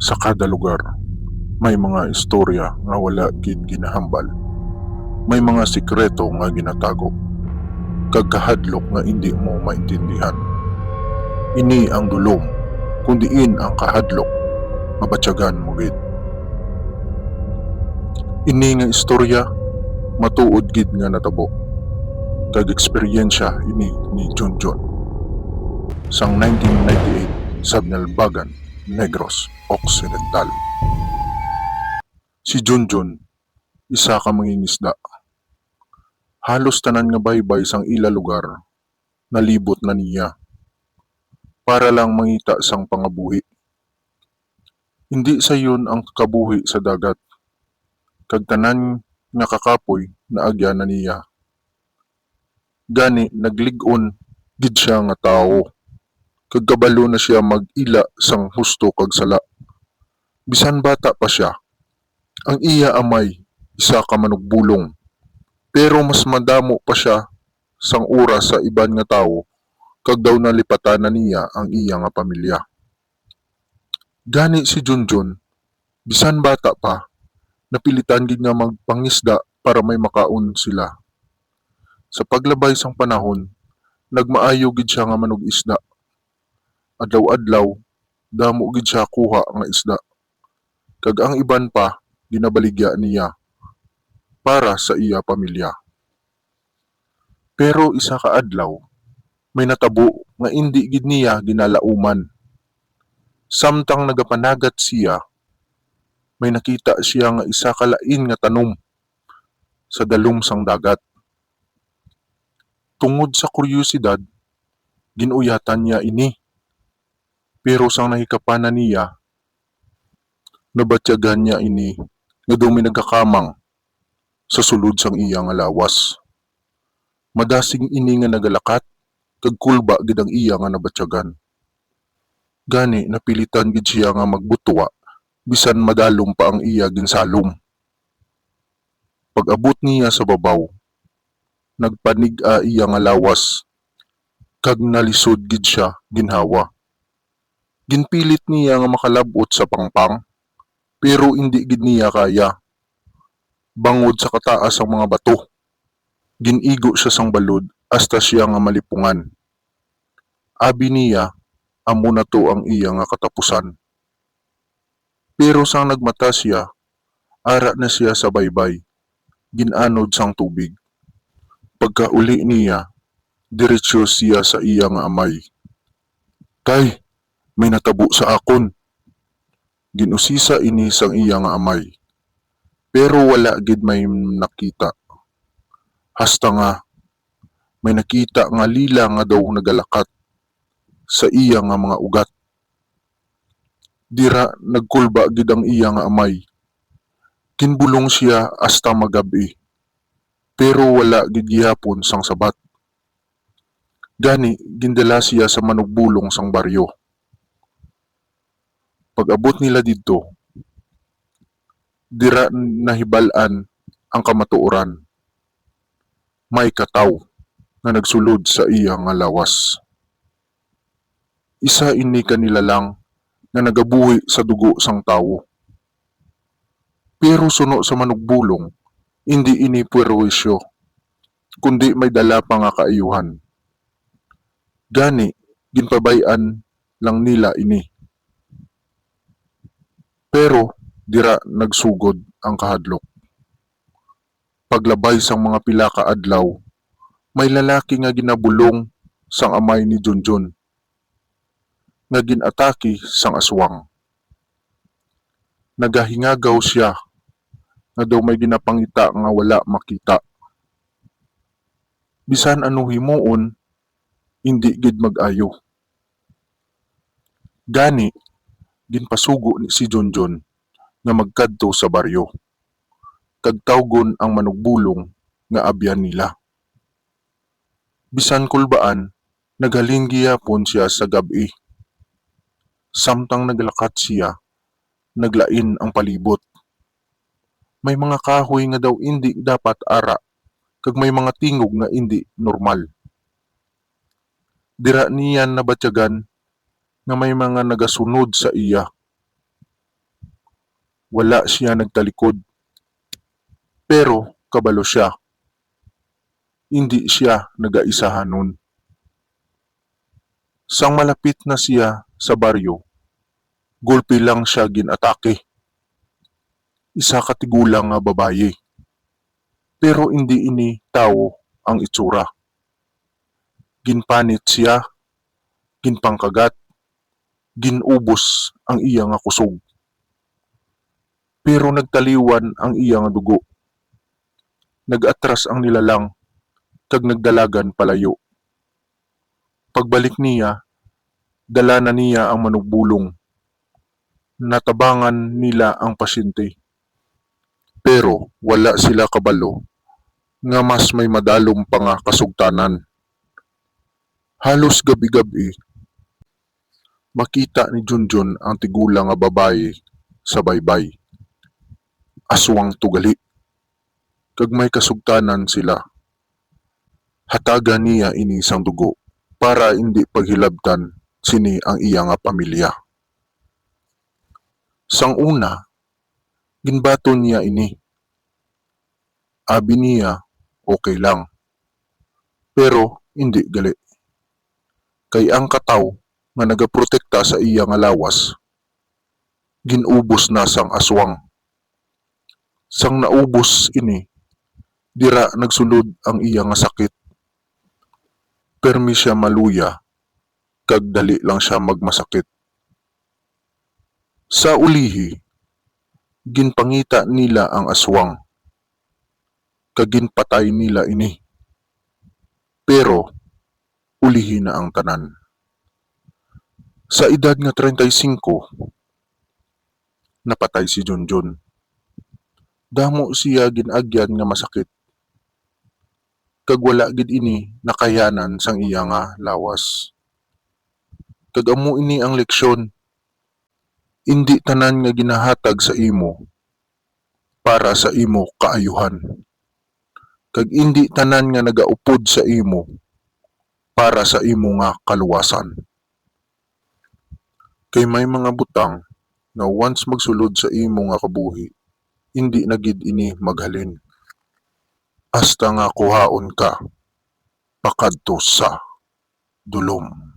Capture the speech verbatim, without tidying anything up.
Sa kada lugar, may mga istorya nga wala gid ginahambal. May mga sikreto nga ginatago, kag kahadlok nga indi mo maintindihan. Ini ang dulom, kun diin ang kahadlok mabatyagan mo gid. Ini nga istorya matuod gid nga natabo, kag eksperyensya ini ni Junjun sang nineteen ninety-eight sa Binalbagan, Negros Occidental. Si Junjun isa ka mangingisda. Halos tanan nga baybay sang ila lugar nalibot na niya para lang mangita sang pangabuhi. Indi sayon ang kabuhi sa dagat, kag tanan nga kakapoy naagyan na niya. Gani naglig-on gid sia nga tawo, kag kabalo na sia mag-ila sang husto kag sala. Bisan bata pa sia, ang iya amay isa ka manugbulong, pero mas madamo pa sia sang oras sa iban nga tawo, kag daw nalipatan na niya ang iya nga pamilya. Gani si Junjun, bisan bata pa, napilitan gid nga magpangisda para may makaon sila. Sa paglabay sang panahon, nagmaayo gid sia nga manug-isda. Adlaw-adlaw, damo gid sia kuha nga isda, kag ang iban pa ginabaligya niya para sa iya pamilya. Pero isa ka adlaw, may natabo nga indi gid niya ginalauman. Samtang nagapanagat sia, may nakita sia nga isa ka lain nga tanom sa dalom sang dagat. Tungod sa kuryosidad, gin-uyatan niya ini. Pero sang nahikapan na niya, nabatyagan niya ini nga daw may nagakamang sa sulod sang iya nga lawas. Madasig ini nga nagalakat, kag kulba gid ang iya nga nabatyagan. Gani, napilitan gid sia nga magbutwa, bisan madalom pa ang iya ginsalom. Pag-abot niya sa babaw, nagpanig-a iya nga lawas, kag nalisod gid sia ginhawa. Ginpilit niya nga makalab-ot sa pangpang, pero indi gid niya kaya, bangod sa kataas sang mga bato. Gin-igo sia sang balod hasta sia nga malipungan. Abi niya, amo na to ang iya nga katapusan. Pero sang nagmata sia, ara na sia sa baybay, gin-anod sang tubig. Pagkauli niya, diretso sia sa iya nga amay. "Tay, may natabo sa akon." Gin-usisa ini sang iya nga amay, pero wala gid may nakita. Hasta nga may nakita nga lila nga daw nagalakat sa iya nga mga ugat. Dira nagkulba gid ang iya nga amay. Ginbulong sia hasta magab-i, pero wala gid gihapon sang sabat. Gani, gindala sia sa manugbulong sang baryo. Pag-abot nila didto, dira nahibal-an ang kamatuoran. May kataw nga nagsulod sa iya nga lawas. Isa ini ka nilalang nga nagabuhi sa dugo sang tawo. Pero suno sa manugbulong, indi ini perwisyo, kundi may dala pa nga kaayuhan. Gani, ginpabay-an lang nila ini. Pero dira nagsugod ang kahadlok. Paglabay sang mga pila ka adlaw, may lalaki nga ginabulong sang amay ni Junjun nga gin-atake sang aswang. Nagahingagaw sia nga daw may ginapangita nga wala makita. Bisan ano himuon, indi gid mag-ayo. Gani, ginpasugo ni si Junjun nga magkadto sa baryo, kag tawgon ang manugbulong nga abyan nila. Bisan kulbaan, naghalin gihapon sia sa gab-i. Samtang naglakat sia, naglain ang palibot. May mga kahoy nga daw indi dapat ara, kag may mga tingog nga indi normal. Dira niya nabatyagan nga may mga nagasunod sa iya. Wala siya nagtalikod. Pero kabalo siya, indi siya nagaisahanon. Sang malapit na siya sa baryo, gulpi lang siya gin-atake. Isa ka tigulang nga babayi. Pero indi ini tawo ang itsura. Ginpanit siya, ginpangkagat, gin-ubos ang iya nga kusog. Pero nagtaliwan ang iya nga dugo. Nag-atras ang nilalang kag nagdalagan palayo. Pagbalik niya, dala na niya ang manugbulong. Natabangan nila ang pasyente. Pero wala sila kabalo nga mas may madalom pa nga kasugtanan. Halos gab-i-gab-i, makita ni Junjun ang tigulang nga babayi sa baybay. Aswang to gali, kag may kasugtanan sila. Hatagan niya ini sang dugo para indi paghilabtan sini ang iya nga pamilya. Sang una, ginbaton niya ini. Abi niya, okay lang. Pero indi gali. Kay ang kataw nga nagaprotekta sa iya nga lawas, gin-ubos na sang aswang. Sang naubos ini, dira nagsulod ang iya nga sakit. Permi siya maluya, kag dali lang siya magmasakit. Sa ulihi, ginpangita nila ang aswang, kag ginpatay nila ini. Pero ulihi na ang tanan. Sa edad nga treinta y cinco, napatay si Junjun. Damo siya gin-agyan nga masakit, kag wala gid ini nakayanan sang iya nga lawas. Kag amo ini ang leksyon: indi tanan nga ginahatag sa imo para sa imo kaayuhan, kag indi tanan nga nagaupod sa imo para sa imo nga kaluwasan. Kay may mga butang nga once magsulod sa imo nga kabuhi, indi na gid ini maghalin, hasta nga kuhaon ka pakadto sa dulom.